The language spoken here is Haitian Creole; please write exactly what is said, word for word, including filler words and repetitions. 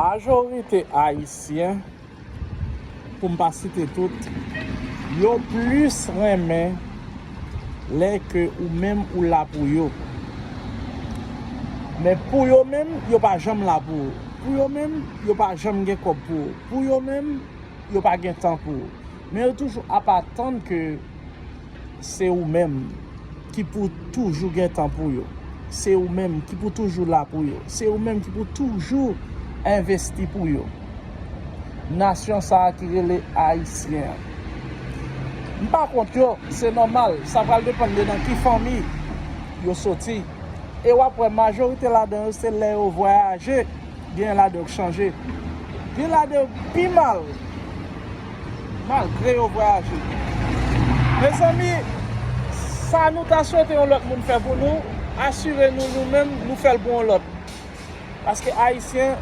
Majorite Ayisyen, pou m pa site tout, yo plis renmen lè ke ou menm ou la pou yo. Men pou yo menm, yo pa janm la pou ou. Pou yo menm, yo pa janm gen kòb pou ou. Pou yo menm, yo pa gen tan pou ou. Men yo toujou ap atann ke se ou menm ki pou toujou gen tan pou yo. Se ou menm ki pou toujou la pou yo. Se ou menm ki pou toujou envesti pou yo. Nasyon sa a ki rele Ayisyen an. M pa kont yo, se nòmal, sa pral depann de nan ki fanmi yo soti. E w ap wè majorite ladan yo se lè yo vwayaje, gen ladan yo k chanje. Gen ladan yo pi mal, malgre yo vwayaje. Mezanmi, sa nou ta swete yon lòt moun fè pou nou, asire nou nou menm nou fè l pou yon lòt. Paske Ayisyen,